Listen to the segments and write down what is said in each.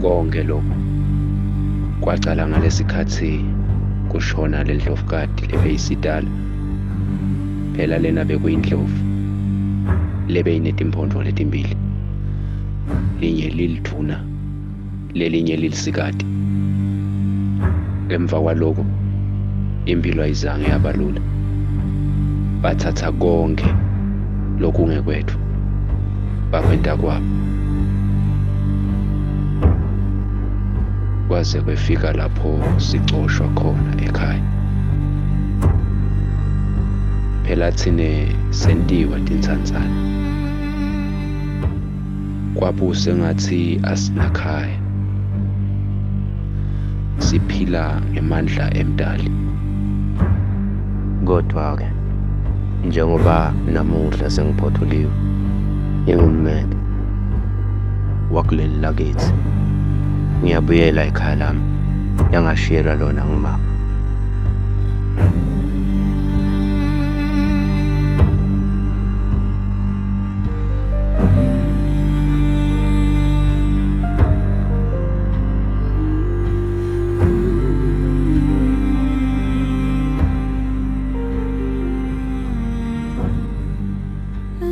Konke lokhu kwacala ngalesikhatsi kushona lendlovukati lebeyisidala. Phela lena bekuyindlovu lebeyinetimphondvo letimbili, linye lilidvuna lelinye lilisikati. Emva kwaloko imphilo ayizange yaba lula. Batsatsa konkhe lokungekwetfu bakwenta kwabo. Kwaze kwefika lapho sicoshwa khona ekhaya. Phela tsine sentiwa tintsandzane. Kwabuse ngathi asinakhaya. Siphila ngemandla emdali. Kodwa-ke njengoba namuhla sengiphothuliwe ngingummeli wakuleli lakithi, ngiyabuyela ekhaya lami engashiyelwa lona ngumama.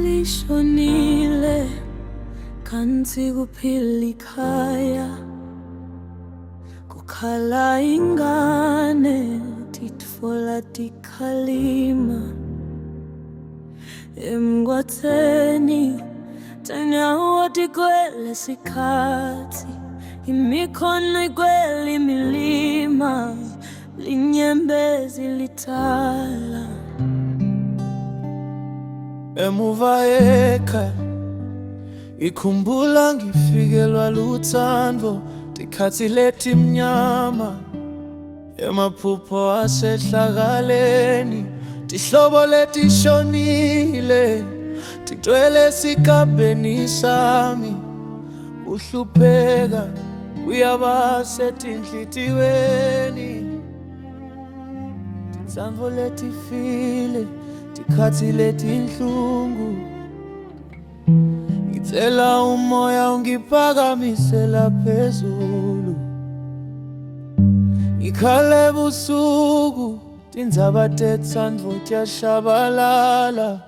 Lishonile kanti kuphila ikhaya kukhala ingane titfola tikhalima Emgwaceni tinyawo tigcwele sikhatsi, imikhono igcwele imilima, linyembezi litala. Emuva ekhaya ngikhumbula ngifikelwa luthando tikhatsi letimnyama Emaphupho asehlakaleni, tihlobo letishonile tigcwele esigabeni sami. Kuhlupheka kuyaba setinhlitiyweni, titsandvo letifile, tikhatsi letinhlungu. Ngicela umoya ungiphakamisela phezulu Ngikhale busuku tindzaba tetsandvo tiyashabalala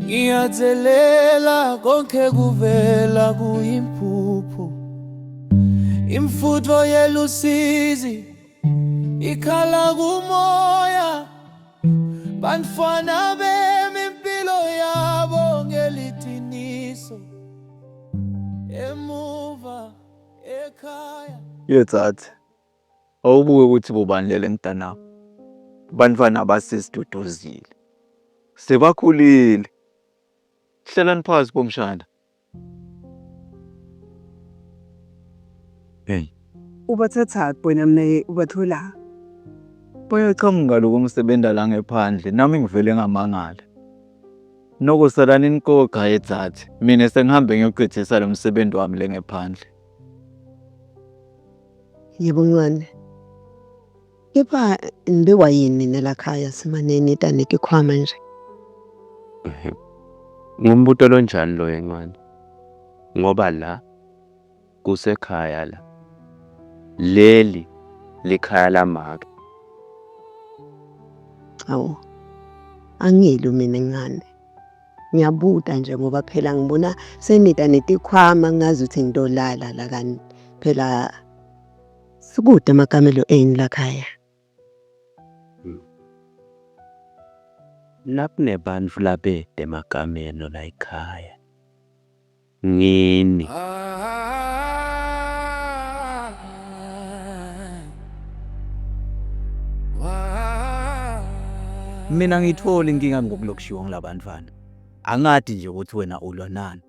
Ngiyadzelela konke kuvela kuyimphupho Imfutfo yelusizi ikhala kumoya Bantfwana bemi impilo yabo ngelitiniso emuva ekhaya. Ye dzadze, awubuke ukuthi bobani lele mntanami. Bantfwana basesiduduzile. Sebakhulile. Hlalani phasi bomshana. Hey. Ubathathaphi wena mna ubathola? Bayaqhamuka lokho ngisebenza la ngephandle nami ngivele ngamangala. Noko salani niqoqa yedzadze. Mina sengihambe ngiyocedzisa lo msebenzi wami le ngephandle. Yebo ncane. Kepha nibewa yini nina lakhaya simane nita netikhwama nje? Ngumbuto lonjani loyo ncane? Ngoba la kusekhaya la. Leli likhaya lamake. Awu, angilwi mina ncane. Ngiyabuta nje ngoba phela ngibona senita netikhwama ngazi ukuthi ngitolala la kani phela Sikude amakamelo enu lakhaya. Nakunebantfu labete emakamelo layikhaya ngini. Mina angiyitholi inkinga ngokulokushiwo ngilabantfwana. Angati nje ukuthi wena ulwa nani.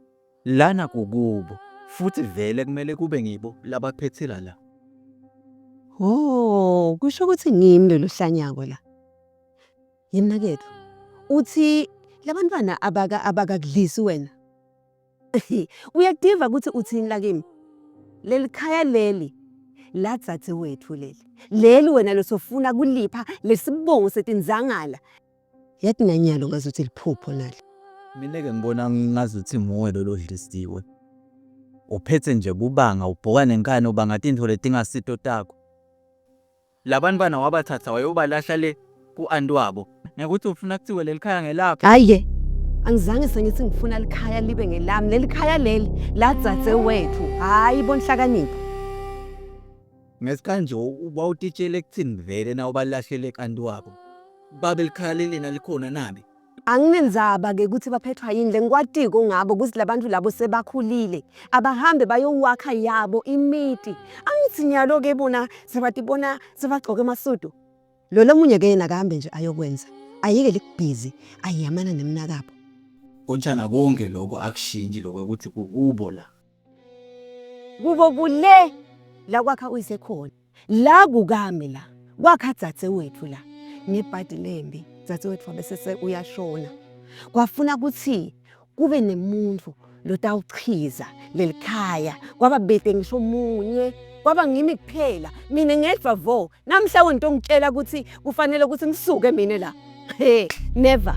Lana kukubo futhi vele kumele kube ngibo labaphethela la. Oh, kusho ukuthi ngimi lolu hlanyako la. Yemnaketfu, uthi labantwana abaka abakakudlisi wena. Uyakutiva ukuthi uthini la kimi? Leli khaya leli la dzadzewetfu leli. Leli wena losofuna kulipha lesibongo setindzangala. Yathi nanyalo ngazuthi liphupho nali. Mina-ke ngibona ngazuthi nguwe lo lodlisiwe. Uphethe nje kubanga ubhoka nenkani ubanga tintfo letingasito takho. Labantwana wabathatha wayobalahla le ku-anti wabo ngekuthi ufuna kuthiwe leli khaya ngelakho. Hhayi-ke angizange sengithi ngifuna likhaya libe ngelami. Leli khaya leli ladzadze wethu, hhayi bonhlakanipho. Ngesikhathi nje wawutitshele ekuthini vele na ubalahlele ku-anti wabo. Babe likhaya lelina likhona nabi. Anginendzaba-ke ukuthi baphethwa yini lengikwatiko ngabo ukuthi labantu labo sebakhulile abahambe bayowakha yabo imiti. Angithi nyalo-ke bona sebatibona sebagcoka emasudu. Lo lomunye-ke yena akahambe nje ayokwenza ayeke likubhizi ayamana nemnakabo. Kontshana konke lokho akushintshi lokho ukuthi kukubo la. Kubo kule la kwakha uyise khona. La kukami la kwakha dzadze wethu la ngebhadi lembi dzadze wethu wabe sese uyashona. Kwafuna ukuthi kube nemuntu lotawuchiza lelikhaya kwaba bete ngisho munye kwaba ngimi kuphela mina ngedwa vo namhla wena ungitshela ukuthi kufanele ukuthi ngisuke mina la he never.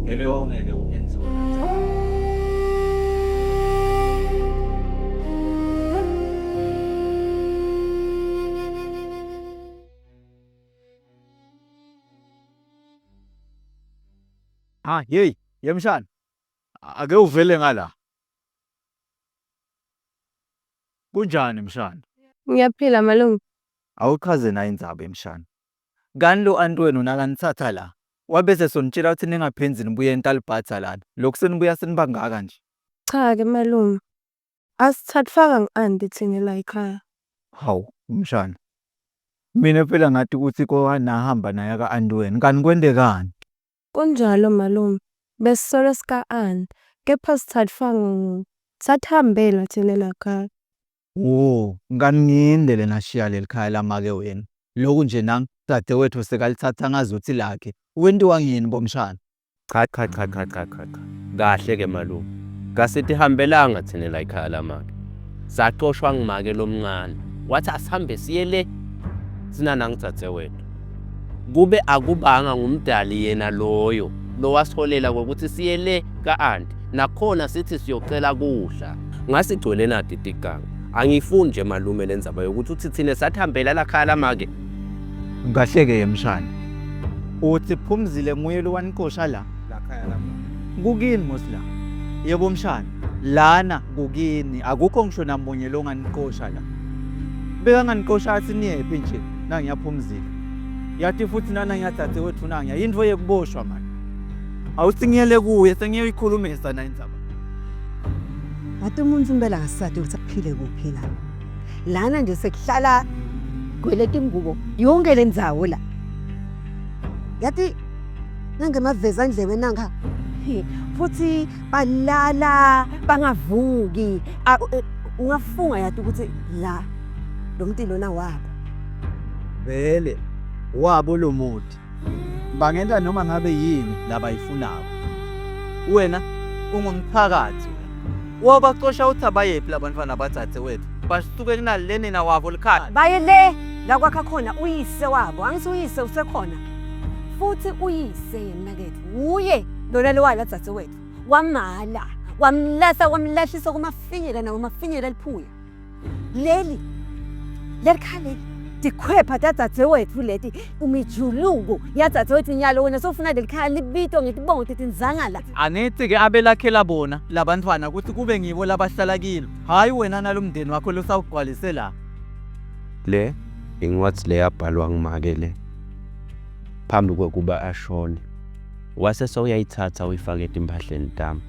Ngeke wawungeke uyenziwe. Ha, hey, yemshana. Ake uvele ngala. Kunjani mshana? Ngiyaphila malume. Awuchaze nayi indzaba yemshana. Kani lo anti wenu nakanithatha la, wabese sonitshela ukuthi ningaphenzi nibuye entalibhatha lana. Lokhu senibuya senibangaka nje. Cha-ke malume, asithathwanga ngu-anti thina la ekhaya. Hawu, mshana. Mina phela ngathi ukuthi kowanahamba naye ka-anti wenu. Kanti kwentekani? Kunjalo malume, besisolo sika-anti, kepha sithathwanga nguye. Sathambela thina la ekhaya. Wo, ngani lena nashiya leli khaya lamake wenu. Lokhu nje nangu dadewethu sekalithatha ngazuthi lakhe. Wentiwa ngini bomshana? Cha cha cha cha cha cha cha. Kahle ke malume. Kasitihambelanga thina la ekhaya lamake. Saxoshwa ngumake lomncane. Wathi asihambe siye le. Sinanangidzadzewethu. Kube akubanga ngumdali yena loyo lowasiholela ngokuthi siye le ka-anti. Nakhona sithi siyocela kudla. Ngasigcwele nati tiganga. Angiyifuni nje malume le ndzaba yokuthi uthi thina sathambela la khaya lamake. Kahle-ke yemshana. Uthi Phumzile nguye lo waniqosha la? La khaya lamake. Kukini mos la. Yebo mshana, lana kukini akukho ngisho namunye lo onganiqosha la. Bekanganiqosha athi niyephi nje nangiyaphumzile. Yathi futhi nana ngiyadadewethu nangiya yintfo yekuboshwa manje. Awuthi ngiyele kuye sengiyoyikhulumisa na indzaba. Ngathi umuntu impela akasadi ukuthi aphile kuphi la. Lana nje sekuhlala gwele tingubo yonke le ndzawo la. Yathi nangemaveza ndlebe nanka futhi balala bangavuki. Ungafunga yathi ukuthi la lo muntu lona wabo. Vele wabo lo muti. Bangenta noma ngabe yini labayifunako. Wena ungumphakathi wena. Wabacosha uthi abayephi labantwana badzadzewethu. Basuke kunale nina wabo likhaya. Baye le la kwakha khona uyise wabo. Angithi uyise usekhona. Futhi uyise yemnakethu wuye lona lowala dzadzewethu. Wamala, wamlahla, wamlahlisa kumafinyela nawo mafinyela liphuya. Leli leli khaya leli tikhwepha tadzadzewethu leti umijuluko yadzadzewethu nyalo wena sofuna leli khaya libitwe ngetibongo tetinzangala. Angithi-ke abelakhela bona labantwana ukuthi kube ngibo labahlala kilo, hhayi wena nalo mndeni wakho losawugcwalise la. Le incwadzi leyabhalwa ngumake le phambi kwekuba ashone. Wase sewuyayitsatsa uyifake etimphahleni tami.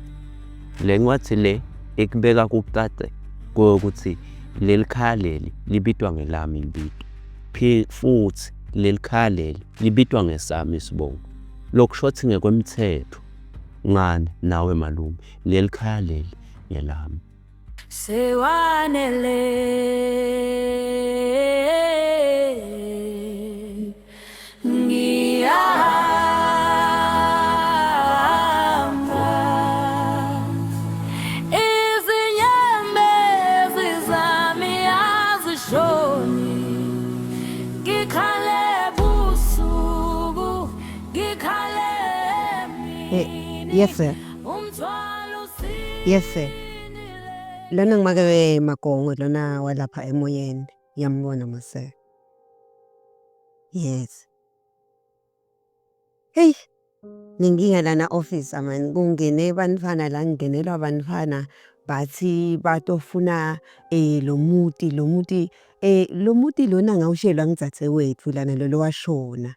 Le ncwadzi le ikubeka kucace ukuthi leli khaya leli libitwa ngelami libito. Futhi leli khaya leli libitwa ngesami isibongo. Lokusho ukuthi ngekwemthetho ngani nawe malume leli khaya leli ngelami. Sewanele ngiyahamba izinyembezi zami azishoni ngikhale busuku. Eh, yes sir. Yes sir. Lona ngumake Magongo lona walapha emoyeni. Ngiyambona mo sir. Yes. Hey, nenkinga lana officer man kungene bantfwana la ngingenelwa bantfwana bathi batofuna eh lo muti lo muti eh lo muti lona ngawushelwa ngudzadzewetfu lana lo lowashona.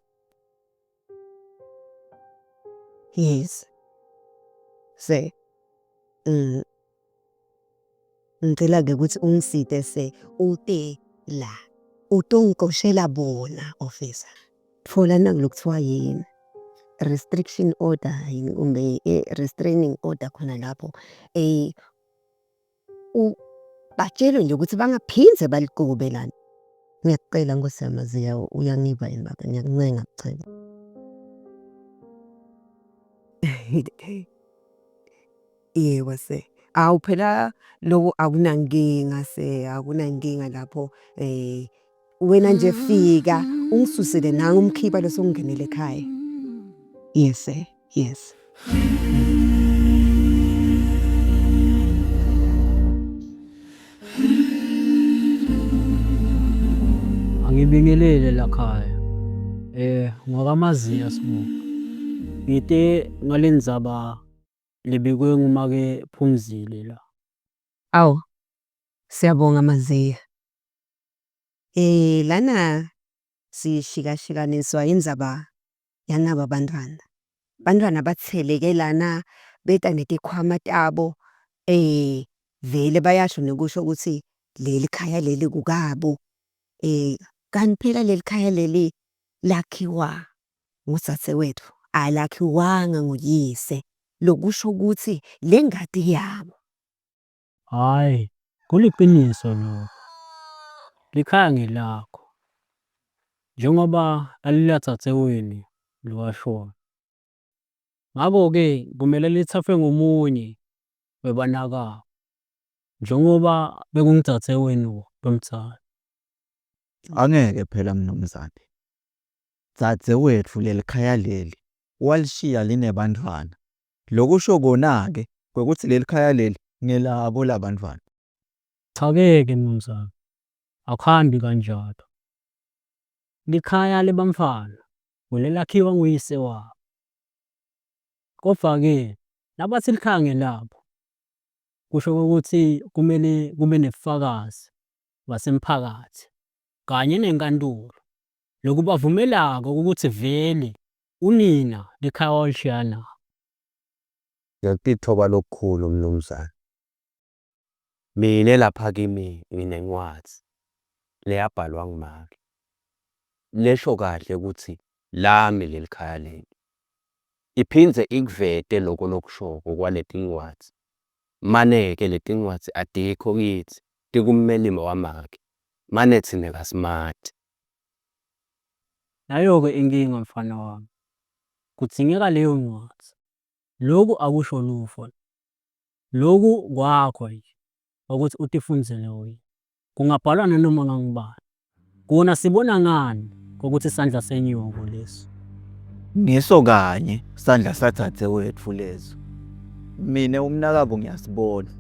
Yes. Sir. Ngicela-ke ukuthi ungisite sir ute la utongicoshela bona officer. Tfola naku lokuthiwa yini restriction order yini kumbe restraining order khona lapho. Batshelwe nje ukuthi bangaphindze baligube lana. Ngiyakucela Nkosi yami Maziya uyangiva yini baba ngiyakuncenga kucela. Yebo sir. Awu phela loko akunankinga sir, akunankinga lapho wena nje fika ungisusele nangu umkhiba lo sewungenele ekhaya. Yes sir, yes. Angibingelele lakhaya. Eh ngwakamaziya Sibonga. Ngite ngalendzaba lebekwe ngumake Phumzile la. Awu siyabonga Maziya. Eh lana sishikashikaniswa indzaba yanaba bantfwana. Bantfwana batseleke lana beta netikhwama tabo eh vele bayasho nekusho ukuthi leli khaya leli kukabo. Eh kanti phela leli khaya leli lakhiwa ngudzadzewetfu alakhiwanga nguyise lokusho ukuthi le ngati yabo. Hhayi, kuliqiniso lokho. Likhaya ngelakho. Njengoba lalilatsatseweni lowashona. Ngakho-ke kumele lithathwe ngomunye webanakabo. Njengoba bekungudzadzewenu lomdzala. Angeke phela mnumzane. Dzadzewetfu lelikhaya leli walishiya linebantfwana. Lokusho kona-ke kwekutsi lelikhaya leli ngelabo labantfwana. Cha-ke-ke mnumzane, akuhambi kanjalo. Likhaya lebantfwana ngulelakhiwa nguyise wabo. Kodvwa-ke nabatsi likhaya ngelabo, kusho ukuthi kumele kube nebufakazi basemphakathi kanye nenkantolo lokubavumelako ukuthi vele unina likhaya walishiya nabo. Ngekutitfoba lokukhulu mnumzane. Mine lapha kimi nginencwadzi leyabhalwa ngumake lesho kahle kutsi lami lelikhaya leli. Iphindze ikuvete loko lokushoko kwaletincwadzi. Mane-ke letincwadzi atikho kitsi tikummelimi wamake, mane tsine kasimati. Nayo-ke inkinga mfana wami, kudzingeka leyo ncwadzi. Loku akusho lutfo. Loku kwakho nje ukuthi utifundzele wena. Kungabhalwa nanoma ngangubani. Kona sibona ngani ukuthi isandla senyoko leso? Ngiso kanye sandla sadzadzewetfu leso. Mina umnakabo ngiyasibona.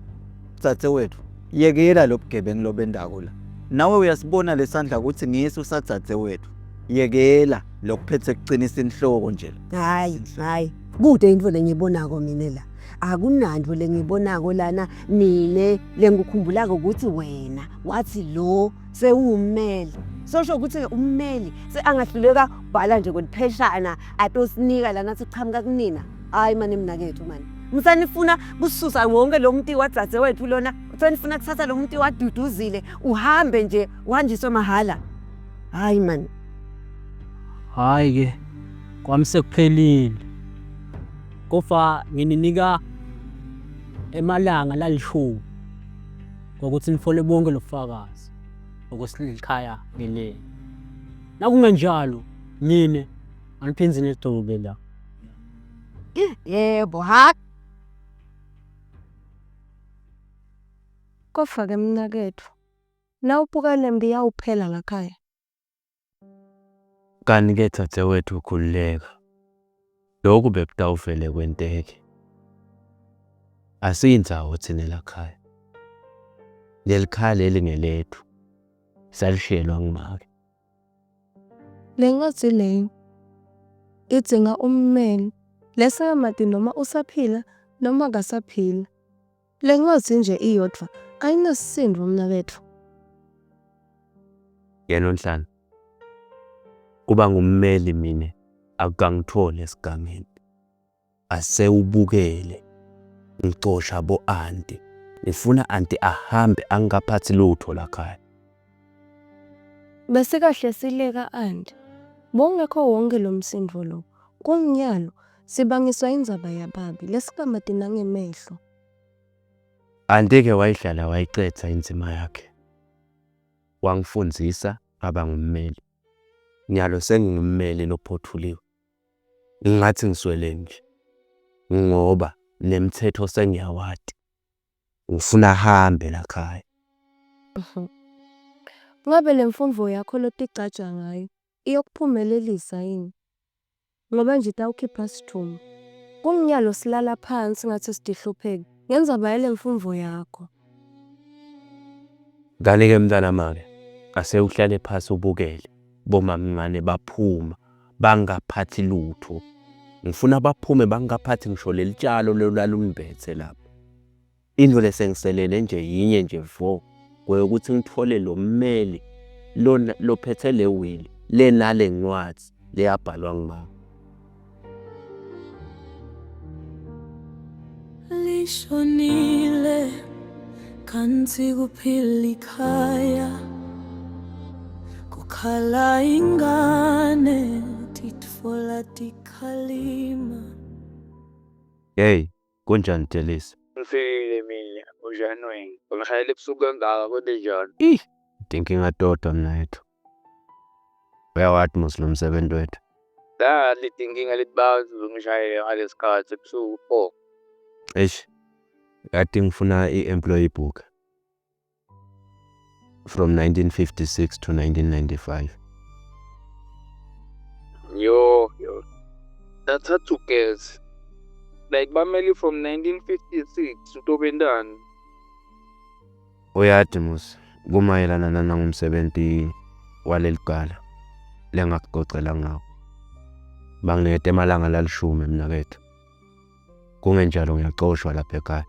Dzadzewetfu, yekela lobugebengu lobendako la. Nawe uyasibona lesandla ukuthi ngiso sadzadzewetfu. Yekela lokuphetse kucinisa inhloko nje. Hayi, hayi. Kute intfo lengiyibonako mine la. Akunantfo lengiyibonako lana mine lengikukhumbulako ukuthi wena wathi lo sewummeli. Sosho ukuthi ummeli seangahluleka kubhala nje kwelipheshana atosinika lana athi qhamuka kunina. Hayi mani mnakethu mani. Musanifuna kususa wonke lo mti wadzadzewethu lona. Senifuna kuthatha lo mti waduduzile uhambe nje uhanjiswe mahhala. Hayi mani. Hhayi ke kwami sekuphelile. Kofa ngininika emalanga lalishumi ngokuthi nifole bonke lobufakazi ukuthi lelikhaya ngelenu. Nakungenjalo nine aniphindzi nilidube la. Yebo, ha. Kodvwa-ke mnaketfu, nawubuka lempi iyawuphela lakhaya. Kanti-ke dzadzewethu khululeka. Loku bekutawuvele kwenteke. Asiyindzawo tsine lakhaya. Lelikhaya leli ngeletfu. Salishiyelwa ngumake. Lencwadzi leyo idzinga ummeli lesingamati noma usaphila noma akasaphili. Lencwadzi nje iyodvwa ayinasisindvo mnaketfu. Yena Nhlanhla, kuba ngummeli mine akukangitholi esigangeni. Asewubukele ngicosha bo-anti. Ngifuna anti ahambe angikaphathi lutho lakhaya. Besikahle sileka anti. Bowungekho wonke lo msindvo lo. Kumnyalo sibangiswa indzaba yababe lesingamati nangemehlo. Anti-ke wayidlala wayicedza indzima yakhe. Wangifundzisa ngaba ngummeli. Nyalo sengingummeli lophothuliwe. Ngingathi ngisweleni nje ngoba nemthetho sengiyawati. Ngifuna ahambe lakhaya. Ngabe le mfundvo yakho lotigcaja ngayo iyokuphumelelisa yini? Ngoba nje itawukhipha sithumba. Kumnyalo silala phansi ngathi sitihlupheki ngendzaba yale mfundvo yakho. Kani-ke mntanamake, ase uhlale phasi ubukele bomamncane baphuma bangaphathi lutho. Ngifuna baphume bangaphathi ngisho lelitshalo lolwalumbethe lapha. Intfo lesengiselele nje yinye nje vo kwekuthi ngitfole lo mmeli lona lophethe le will lenale ncwadzi leyabhalwa ngumama. Lishonile kantsi kuphila ikhaya kukhala ingane titfola tikhalima. Hey, kunjani Delisa? Ngifikile mina, unjani wena? Ungishayela ebusuku kangaka kwentenjani? Ih, tinkinga todwa mnaketfu. Uyawati mos lo msebenzi wethu. Dali tinkinga letibanzi ungishayele ngalesikhathi ebusuku pho. Eish, kade ngifuna i-employee book from 1956 to 1995. Yo, yo. That's hard to guess. Like bameli from 1956 utobendani. Uyati mos kumayelana nangumsebenzi waleli gala lengakucocela ngawo. Banginikete emalanga lalishumi mnaketfu. Kungenjalo ngiyacoshwa lapha ekhaya.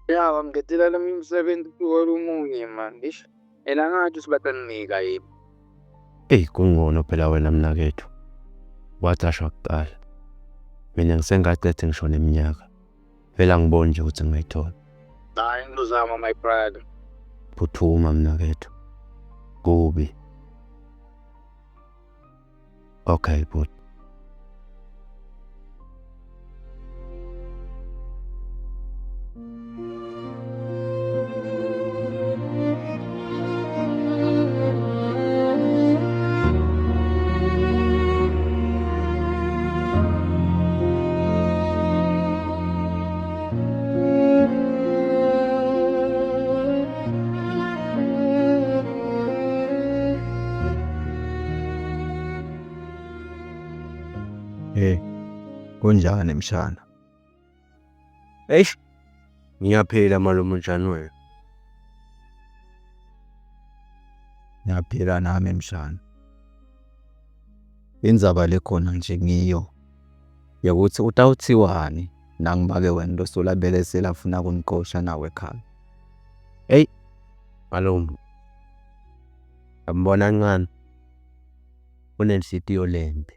Ya bangikhethela lami umsebenzi omunye man. Eish. Yena angathi ukuthi batanginika yini. Eyi kungcono phela wena mnaketfu. Wacashwa kuqala. Mina ngisengakacedi ngisho neminyaka. Vele angiboni nje ukuthi ngingayithola. Hayi ngizozama my brother. Phuthuma mnaketfu. Kubi. Okay bhuti. Hey, kunjani mshana? Eish, ngiyaphila malume unjani wena? Ngiyaphila nami mshana. Indzaba lekhona nje ngiyo yokuthi utawuthiwani nangimake wena losolabelesela afuna kuniqosha nawe ekhaya. Eyi, malume, ngiyambona ncane unenhlitiyo lembi.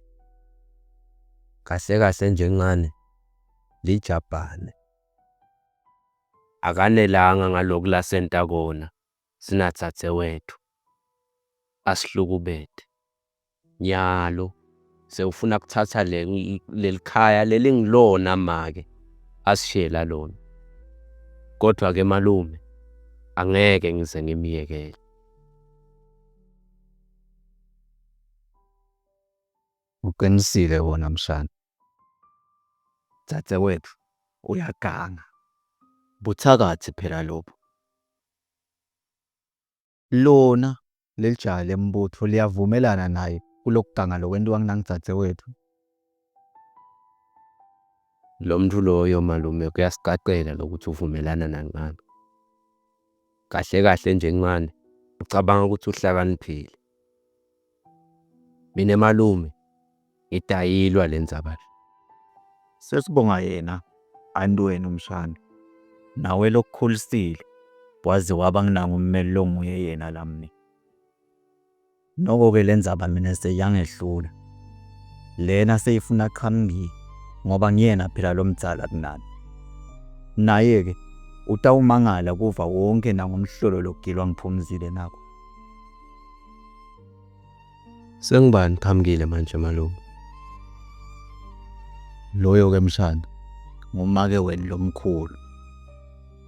Kahle kahle nje ncane lijabhane. Akanelanga ngaloku lasenta kona sinadzadzewetfu asihlukubete. Nyalo sewufuna kutsatsa lelikhaya lelingilona make asishiyela lona. Kodwa-ke malume angeke ngize ngimyekele. Uqinisile wona mshana. Dzadzewetfu uyaganga. Buthakathi phela lobu. Lona lelijaha lembutfo liyavumelana naye kulokuganga lokwentiwa nangidzadzewetfu. Lo mntu loyo malume kuyasicacela lokuthi uvumelana naNcane. Kahle kahle nje Ncane ucabanga ukuthi uhlakaniphile. Mina malume ngidayilwa le ndzaba le. Sesibonga yena anti wena umshana nawe lokukhulisile waze waba nginangu ummeli longuye yena la mina. Noko-ke le ndzaba mina seyangehlula. Lena seyifuna qhamukile ngoba ngiyena phela lo mdzala kunami. Naye-ke utawumangala kuva wonke nangomhlolo logilwa ngiphumzile nako. Sengibani qhamukile manje malume? Loyo-ke mshana ngumake wenu lomkhulu.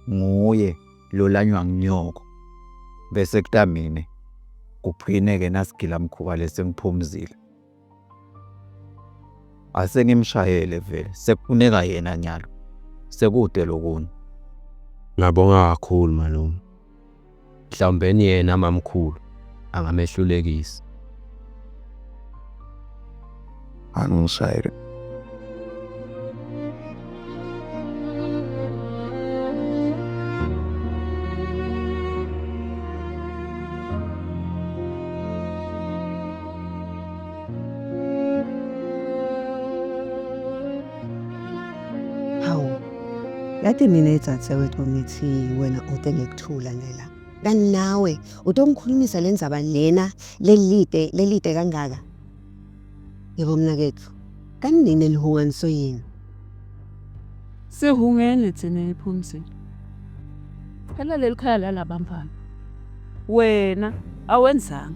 Nguye lolanywa ngunyoko bese kuta mine kugcine-ke nasigilamkhuba lesengiphumzile. Asengimshayele vele sekufuneka yena nyalo sekude lokunye. Ngabonga kakhulu malume. Mhlawumbeni yena mamkhulu angamehlulekisa. Angishayele. Hawu, yathi mina dzadzewethu ngithi wena ude ngekuthula nje la. Kanti nawe utongikhulumisa le ndzaba lena lelide lelide kangaka? Yebo mnaketfu, kanti nine nihunganiswe yini? Sihungene thina ephumzile. Phela leli khaya lalabamfana. Wena awenzanga.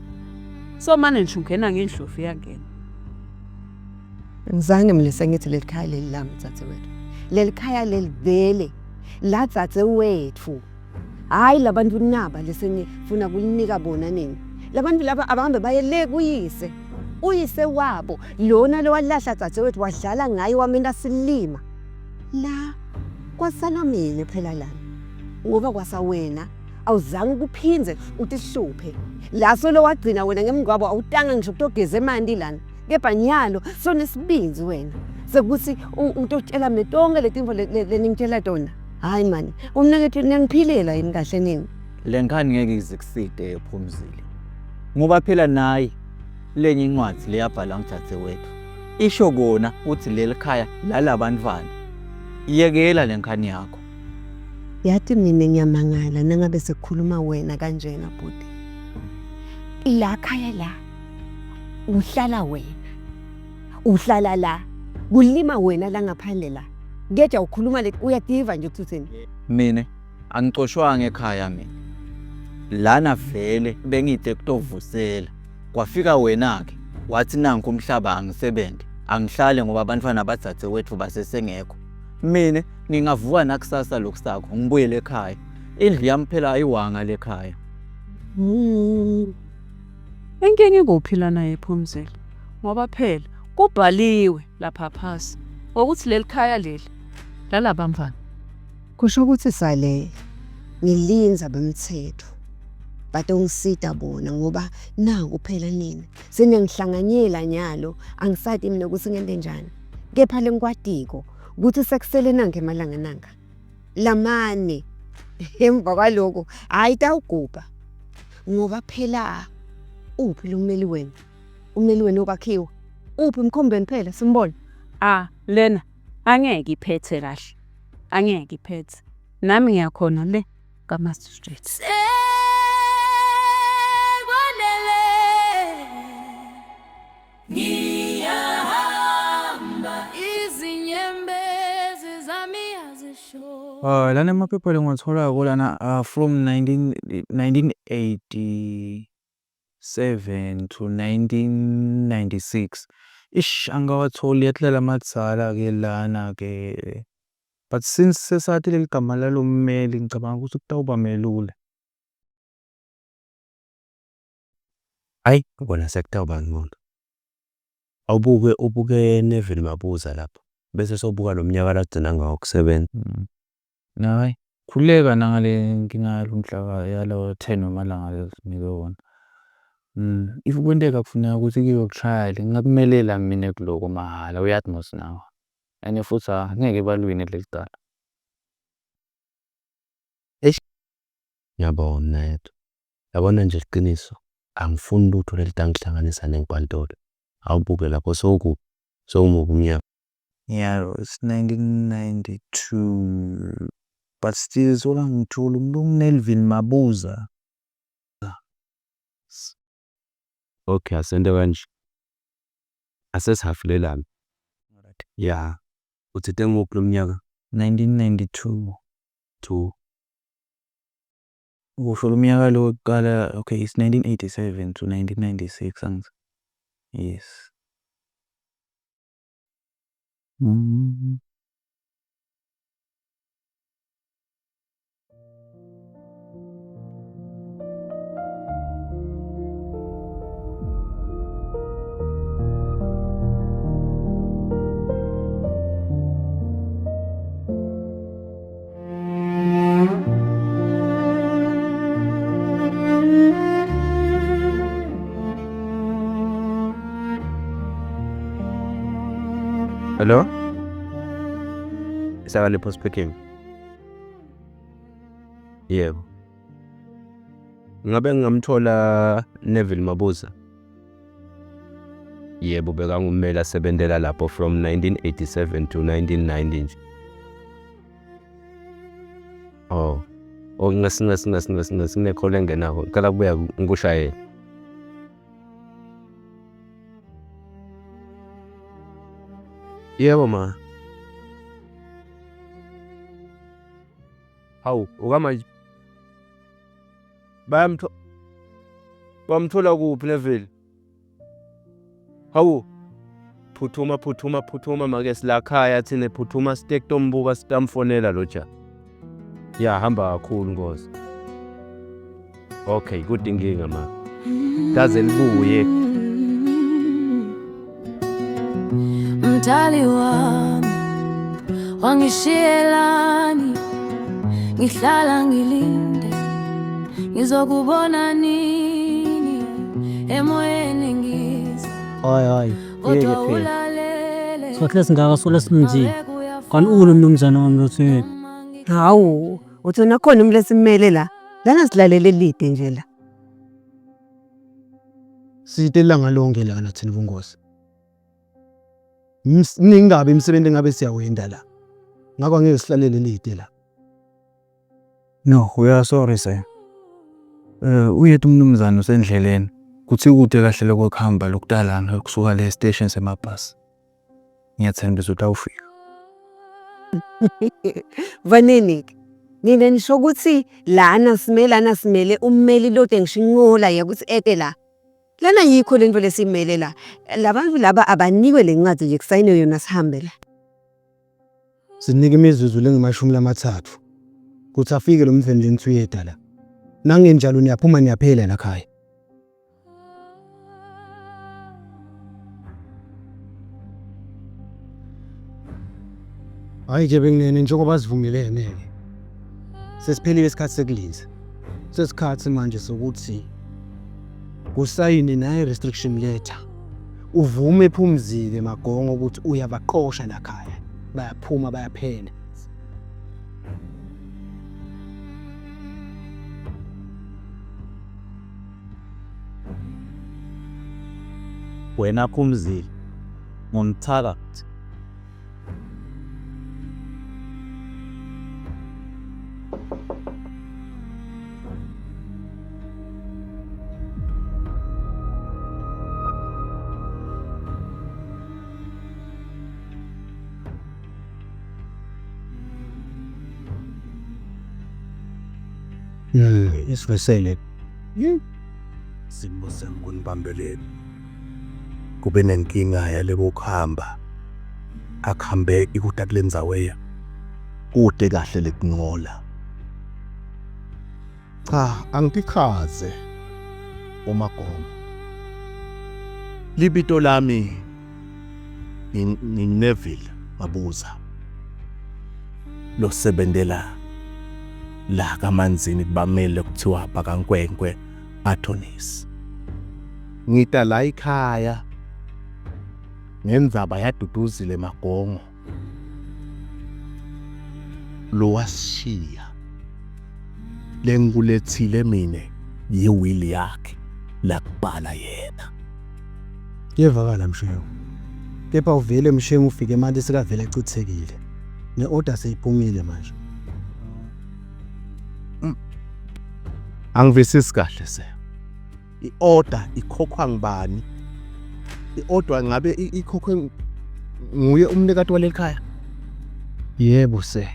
So mane nje ungena ngendlovu iyangena. Ngizange mina sengithi leli khaya leli lami dzadzewethu. Leli khaya leli vele la dzadzewethu. Hhayi labantu naba lesenifuna kulinika bona nina. Labantu laba abahambe baye le kuyise. Uyise wabo lona lowalahla dzadzewethu wadlala ngaye wamenta silima. La kwasala mina phela lana ngoba kwasa wena awuzange ukuphindze utihluphe. La solo wagcina wena ngemngcwabo awutanga ngisho kutogeza emanti lana. Kepha nyalo sonesibindzi wena sekuthi utotshela mina tonke letintfo leningitshela tona. Hhayi mani, umnakethu niyangiphilela yini kahle nini? Le nkhani ngeke ize kuside Phumzile ngoba phela nayi lenye incwadi leyabhalwa ngudzadzewethu isho kona ukuthi leli khaya lalabantfwana. Yekela le nkhani yakho. Yathi mina ngiyamangala nangabe sekukhuluma wena kanjena bhuti. La khaya la uhlala wena. Uhlala la. Kulima wena la ngaphandle la. Keja ukhuluma le uyativa nje ukuthi uthini. Mina angicoshwanga ekhaya mina. Lana vele bengide kutovusela. Kwafika wena-ke wathi nanku umhlaba angisebenze angihlale ngoba abantwana badzadzewethu basesengekho. Mina ngingavuka nakusasa lokusako ngibuyele ekhaya. Indlu yami phela ayiwanga lekhaya. Inkinga ikuphi lana yephumzile? Ngoba phela kubhaliwe lapha phasi ngokuthi leli khaya leli lalabamfana. Kusho ukuthi sale ngilinza bemthetho batongisita bona ngoba naku phela nina seniyangihlanganyela nyalo angisati mina ukuthi ngente njani kepha lengikwatiko ukuthi sekusele nanka emalanga nanka lamane emva kwaloko hhayi tawugubha ngoba phela uphi lo mmeli wenu ummeli wenu okwakhiwa uphi mkhombeni phela simbone Ah lena angeke iphethe kahle. Angeke iphethe. Nami ngiyakhona le ka-magistrate. Sekwanele ngiyahamba izinyembezi zami azisho Lana emaphepha lengiwatholako lana from 19, 1987 to 1996. Ish angawatholi yathi lamadzala-ke lana-ke. But since sesati leli gama lalo mmeli ngicabanga ukuthi kutawuba melula. Hhayi kona sekutawuba ngcono. Awubuke ubuke Neville Mabuza lapho bese sewubuka lo mnyaka lagcina ngawo kusebenza. Hhayi, khululeka nangale nkinga yalomhlaba yalo 10 wamalanga lesinike wona. If kwenteka kufuneka ukuthi kuyiwe ku-trial ngingakumelela mina kuloko mahhala uyati mos nawe. And futhi angeke balwine leli cala. Eish ngiyabonga mnayethu. Yabona nje iqiniso angifuni lutho lelitangihlanganisa nenkantolo. Awubuke lapho sewukuphi? Sewumuphi umnyaka? Yeah, it's 1992 but still sola ngithola umuntu onguNelvin Mabuza. Okay asente kanje. Asesihafulelane. Ya. Uthinte nguphi lo mnyaka? 1992. 2. Usho lo mnyaka lo wokuqala okay it's 1987 to 1996 angithi. Yes. Hello? Isakalipho speaking. Yebo. Ngabe ngingamthola Neville Mabuza? Yebo, bekangummeli asebentela lapho from 1987 to 1990 nje. Oh. Oh, ncesi ncesi ncesi ncesi ncesi kune-call engenako. Ngicela kubuya ngikushayele. Yebo ma. Hawu, ukamanje bayamtho bamthola kuphi Neville? Hawu, phuthuma phuthuma phuthuma make silakhaya thina phuthuma site kutombuka sitamfonela lo ja. Ya hamba kakhulu Nkosi. Okay, kude inkinga ma. Kaze libuye. Mdali wami wangishiyelani, ngihlala ngilinde ngizokubona nini emoyeni ngizwa Hayi hayi, kodwa yeke phela. ulalele Sikhathi esingaka solo simnzini. Kanti ulo mnumzane wami lothini? Hawu, uthi nakhona umuntu esimele la. Lana silalele lide nje la. Side ilanga lonke lana thina bungozi. Mningi kabi imisebenzi engabe siyawenda la. Ngakho angeke sihlalele lide la. No, we are sorry sir. Uyethu umnumzane usendleleni. Kuthi kude kahle lokuhamba lokutalana kusuka le station semabhasi. Ngiyathembisa ukuthi awufika. Vanini ke. Nina nisho ukuthi lana sime lana simele ummeli lode ngisho inqola yakuthi ete la. Lana yikho lento lesimele la. Labantu laba abanikwe le ncwadi nje kusayinwe yona sihambe la. Sinika imizuzu lengamashumi lamathathu ukuthi afike lo mfeni lenithi uyeda la. Nangenjalo niyaphuma niyaphela la khaya. Hhayi nje benginene njengoba sivumelene-ke. Sesiphelile isikhathi sekulinda. Sesikhathi manje sokuthi kusayine naye restriction letter. Uvume Phumzile Magongo ukuthi uyabaqosha la khaya. Bayaphuma bayaphela. Wena Phumzile, ngumthakathi. Isivesele. Simo sengikunibambelele. Kube nenkinga yaleko kuhamba. Akuhambeki kuda kule ndzawo Kude kahle lekunqola. Cha, angitichaze uMagongo. Libito lami nginguNeville Mabuza losebentela la kaManzini kubamele kuthiwa bakaNkwenkwe Attorneys. Ngita la ekhaya ngendzaba yaDuduzile Magongo. Lowasishiya lengikulethile mine yiwili yakhe lakubhala yena. Kuyevakala Mshengu. Kepha uvele Mshengu ufike emanti sekavele achithekile. Ne-order seyiphumile manje. Angivisisi kahle sir. I-order ikhokhwa ngubani? I-order ngabe ikhokhwe nguye umnikati waleli khaya? Yebo sir,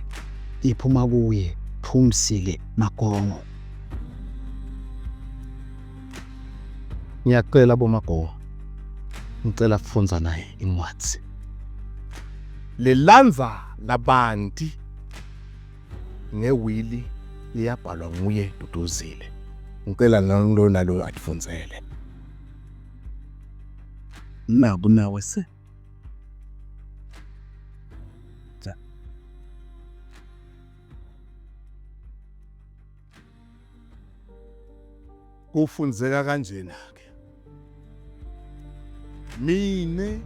iphuma kuye Phumsile Magongo. Ngiyacela boMagongo, ngicela kufundza naye incwadzi. Lelandza labanti ngewili leyabhalwa nguye Duduzile. Ngicela nalo naloyo atifundzele. Naku nawe se. Kufundzeka kanjena-ke. Mine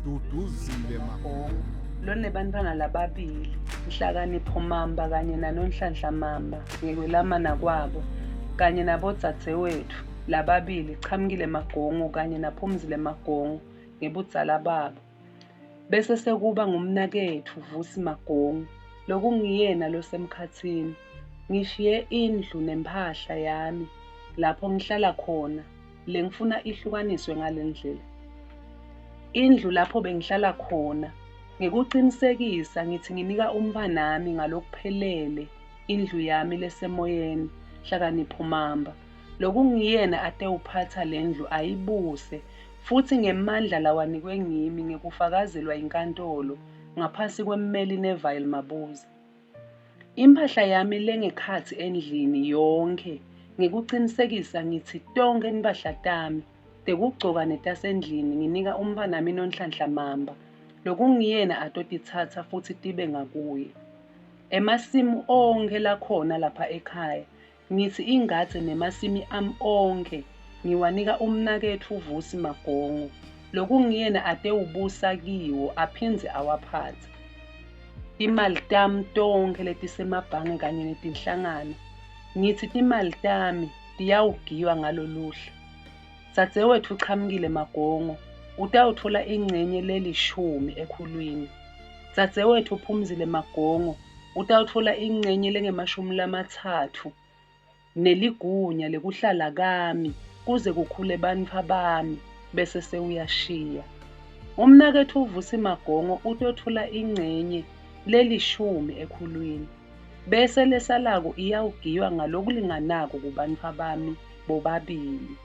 Duduzile Magongo. Lonebantfwana lababili, Nhlakanipho Mamba kanye naNonhlanhla Mamba ngekwelamana kwabo, kanye nabodzadzewetfu lababili Chamkile Magongo kanye naPhumzile Magongo ngebudzala babo. Bese sekuba ngumnaketfu Vusi Magongo lokunguyena losemkhatsini. Ngishiye indlu nemphahla yami lapho ngihlala khona lengifuna ihlukaniswe ngalendlela. Indlu lapho bengihlala khona ngekucinisekisa ngitsi nginika umntfwanami ngalokuphelele indlu yami lesemoyeni Nhlakanipho Mamba lokunguyena atewuphatsa lendlu ayibuse futsi ngemandla lawanikwe ngimi ngekufakazelwa yinkantolo ngaphasi kwemmeli Neville Mabuza. Imphahla yami lengekhatsi endlini yonkhe ngekucinisekisa ngitsi tonkhe timphahla tami tekugcoka netasendlini nginika umntfwanami Nonhlanhla Mamba lokunguyena atotitsatsa futsi tibe ngakuye. Emasimu onkhe lakhona lapha ekhaya Ngitsi ingadze nemasimi ami onkhe ngiwanika umnaketfu Vusi Magongo, lokunguyena atewubusa kiwo aphindze awaphatse. Timali tami tonkhe letisemabhange kanye netinhlangano, ngitsi timali tami tiyawugiywa ngaloluhla. Dzadzewetfu Chamkile Magongo utawutfola incenye lelishumi ekhulwini. Dzadzewetfu Phumzile Magongo utawutfola incenye lengemashumi lamatsatfu neligunya lekuhlala kami kuze kukhule bantfwabami bese sewuyashiya. Umnaketfu Vusi Magongo utotfola incenye lelishumi ekhulwini bese lesalako iyawugiywa ngalokulinganako kubantfwabami bobabili.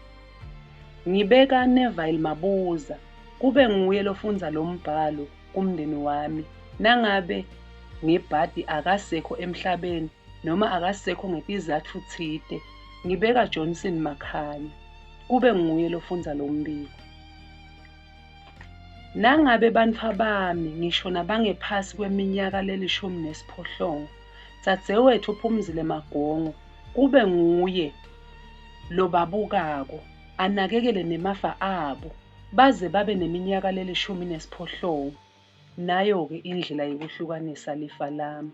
Ngibeka Neville Mabuza kube nguye lofundza lombhalo kumndeni wami nangabe ngebhadi akasekho emhlabeni noma akasekho ngetizatfu tsite, ngibeka Johnson Makhanya kube nguye lofundza lombiko. Nangabe bantfwabami ngisho nabangephasi kweminyaka lelishumi nesiphohlongo, dzadzewetfu Phumzile Magongo kube nguye lobabukako anakekele nemafa abo baze babe neminyaka lelishumi nesiphohlongo. Nayo-ke indlela yekuhlukanisa lifa lami.